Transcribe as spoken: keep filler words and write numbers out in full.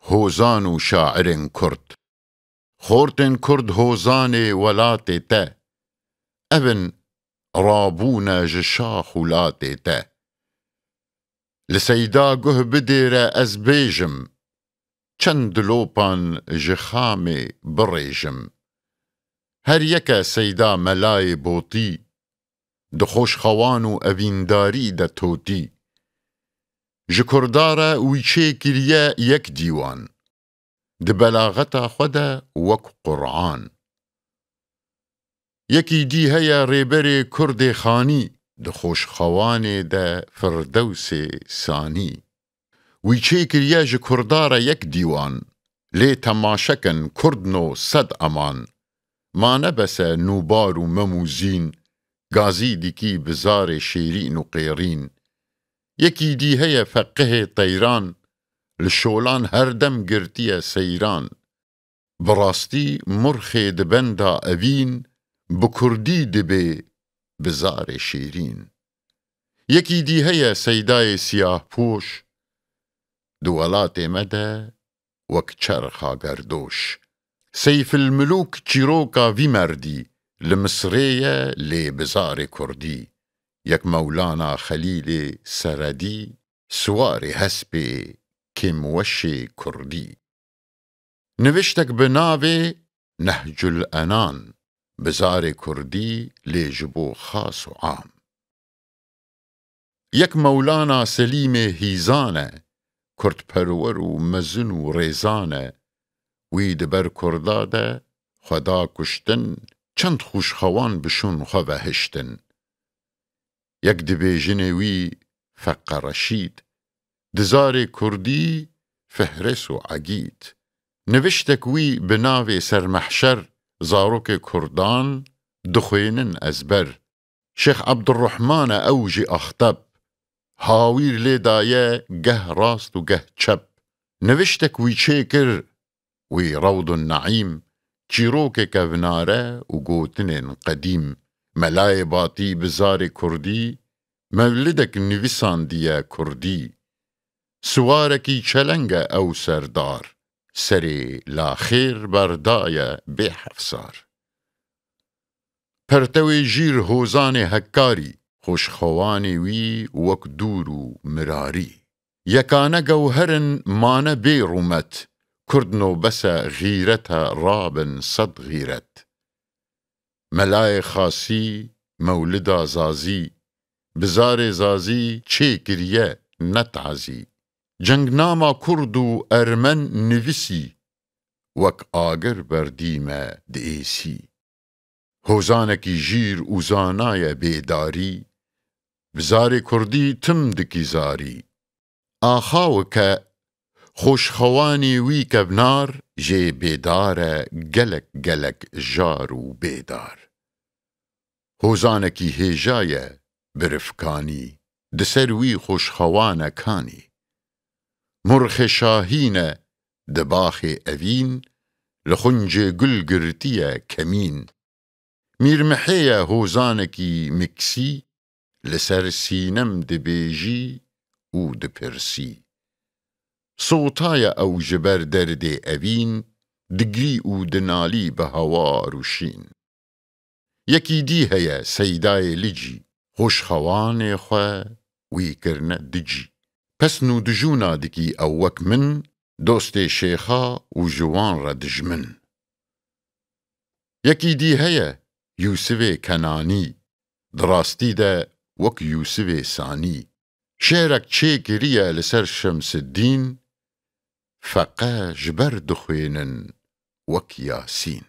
hozan û şairên kurd. Xortên kurd hozanê welatê te, ev in rabûne ji şax û latê te. Li Seyda guh bidêre ez bêjim, çend dilopan ji xamê birêjim. Her yeke Seyda Melayê Botî, di xweşxewan û evîndarî de totî. Ji Kurda re wî çêkiriye yek dîwan, di belaxeta xwe de wek Quran. Yekî dî heye rêberê Kurdê Xanî, di xweşxewanê de Firdewsê Sanî. Wî çêkiriye ji Kurda re yek dîwan, lê temaşe kin Kurdno sed eman. Ma ne bes e nûbar û mem û zîn, gazî dikî bi zarê şêrîn û qêrîn. Yekî dî heye feqihê teyran, li şolan her dem girtiye seyran. Bi rastî murxê di benda evîn, bi kurdî dibê bi zarê şêrîn. Yekî dî heye Seydayê Siyahpoş, di welatê me de wek çerxa gerdoş. Seyfilmilûk çîroka vî merdî, li Misrê ye lê bi zarê kurdî. Yek Mewlana Xelîlê Seredî, siwarê hespê kêmweşê kurdî. Niviştek bi navê Nehcul Enan, bi zarê kurdî lê ji bo xas û am. Yek Mewlana Selîmê Hîzan e, kurdperwer û mezin û rêzan e. Wî di ber kurda de xwe da kuştin, çend xweşxewan bi şûn xwe ve hiştin. Yek dibêjinê wî Feqe Reşîd, di zarê kurdî Fihres û Egîd. Niviştek wî bi navê Sermehşer, zarokê kurdan dixwênin ezber. Şêx Ebdurrehman e ew jî Axteb, hawîr lê daye geh rast û geh çep. Niviştek wî çêkir, wî Rewdun Neîm, çîrokê kevnar e û gotinên qedîm. Melayê Batî bi zarê kurdî mewlidek nivîsandiye kurdî. Siwarekî çeleng e ew serdar, serê laxêr berdaye bê hefsar. Pertewê jîr hozanê Hekkarî, xweşxewanê wî wek dûr û mirarî. Yekane gewher in mane bê rûmet, kurdno bes e xîret e rabin sed xîret. Melayê Xasî, mewlida Zazî, bi zarê Zazî çêkiriye ne tazî. Cengnama kurd û ermen nivîsî, wek agir berdî me di êsî. Hozanekî jîr û zana ye bêdarî, bi zarê kurdî tim dikî zarî. Axa wike xweşxewanê wî kevnar, jê bêdar e gelek gelek jar û bêdar. Hozanekî hêja ye birifkanî, di ser wî xweşxewan e kanî. Murxê şahîn e di baxê evîn, li xuncê gul girtiye kemîn. Mîrmihê ye hozanekî miksî, li ser sînem dibêjî û dipirsî. Sotaye ew ji ber derdê evîn, digrî û dinalî bi hawar û şîn. Yekî dî heye Seydayê Licî, xweşxewanê xwe wî kirine dicî. Pesn û dijûna dikî ew wek min, dostê şêxa û ji wan re dijmin. Yekî dî heye Yûsivê Kenanî, di rastî de wek Yûsivê Sanî. Şêrek çêkiriye li ser Şemsiddîn, feqe ji ber dixwênin wek Yasîn.